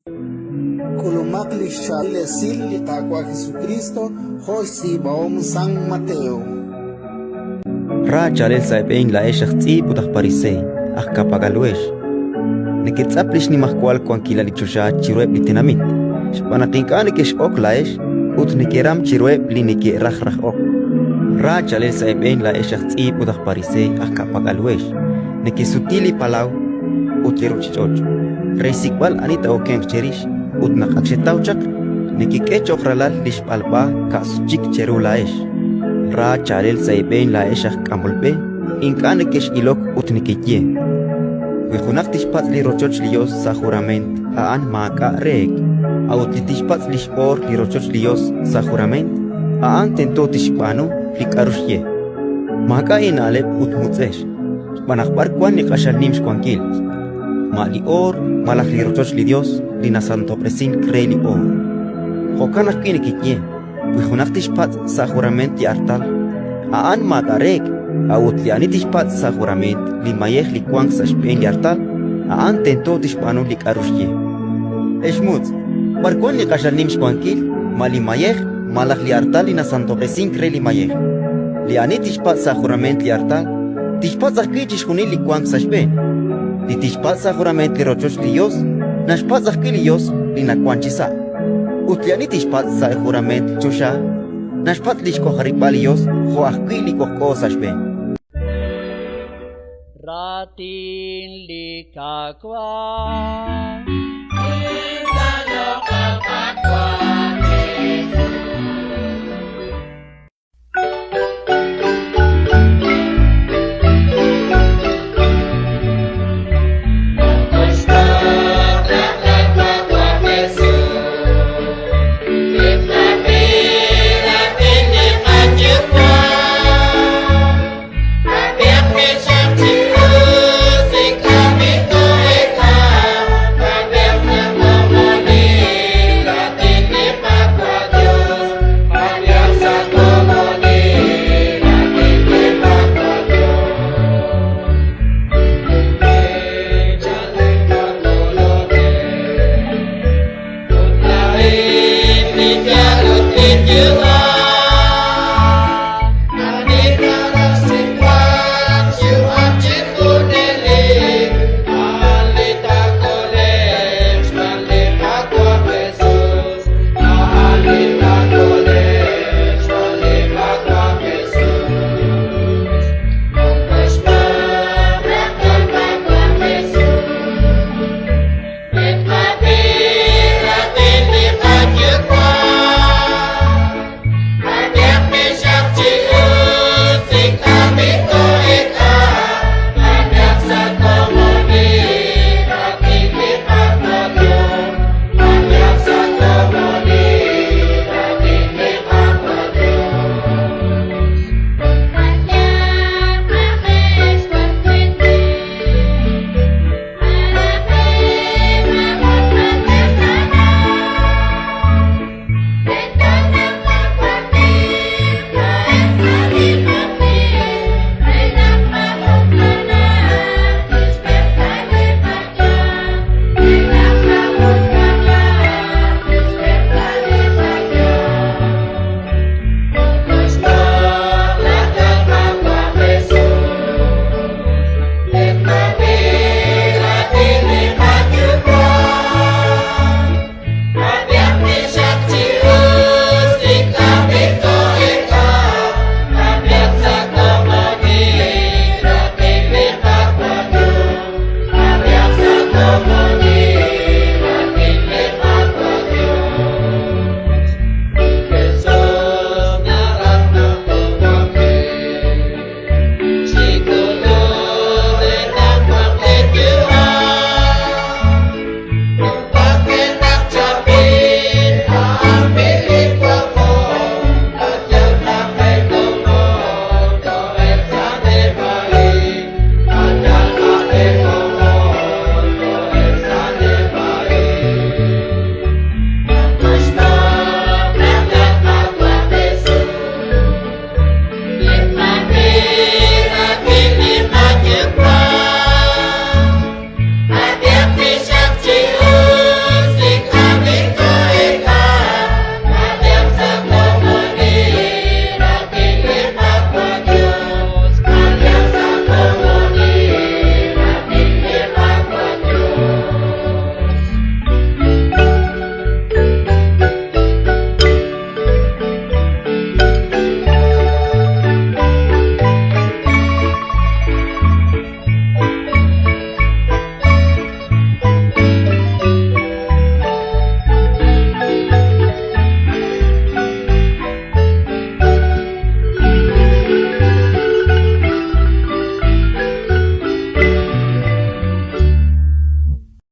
K'ulumaq li xchaab'il esil li Qaawa' Jesukriist jo' xtz'iib'ahom San Mateo. Ra chaalel sa' eeb'een laa'ex aj tz'iib' ut aj pariseey, aj ka'pak'al-uhex! Neketz'ap li xnimajwal wankilal li choxa chiruheb' li tenamit, xb'aan naq ink'a' nekex'ok laa'ex ut nekeram chiruheb' li neke'raj raj ok. Ra chaalel sa' eeb'een laa'ex aj tz'iib' ut aj pariseey, aj ka'pak'al-uhex! Nekesuti li palaw ut li ruuchich'och' re xsik'b'al ani taa'okenq cherix, ut naq ak xetaw chaq, nekek'e cho'q ralal li xb'alb'a ka'sut chik cheru laa'ex. Ra chaalel sa' eeb'een laa'ex aj k'amol b'e, ink'a' nekex'ilok ut nekeye: «Wi junaq tixpatz' li rochoch li Yos sa' jurament, a'an maak'a' reek'; a'ut li tixpatz' li x'oor li rochoch li Yos sa' jurament, a'an tento tixb'aanu li k'aru xye». Maak'a' eena'leb' ut mutz'ex! Xb'aan naq b'ar wank li q'axal nim xwankil? Ma li oor malaj li rochoch li Yos li nasantob'resink re li oor? Jo'kan ajwi' nekeye: «Wi junaq tixpatz' sa' jurament li artal, a'an maak'a' reek'; a'ut li ani tixpatz' sa' jurament li mayej li wank sa' xb'een li artal, a'an tento tixb'aanu li k'aru xye». Ex mutz', b'ar wank li q'axal nim xwankil, ma li mayej malaj li artal li nasantob'resink re li mayej? Li ani tixpatz' sa' jurament li artal, tixpatz' ajwi' chixjunil li wank sa' xb'een. Li tixpatz' sa' jurament li rochoch li Yos, naxpatz' ajwi' li Yos li nawank chisa'. Ut li ani tixpatz' sa' jurament li choxa, naxpatz' li xk'ojarib'aal li Yos jo' ajwi' li k'ojk'o sa' xb'een. Raatin li Qaawa'. Thank you.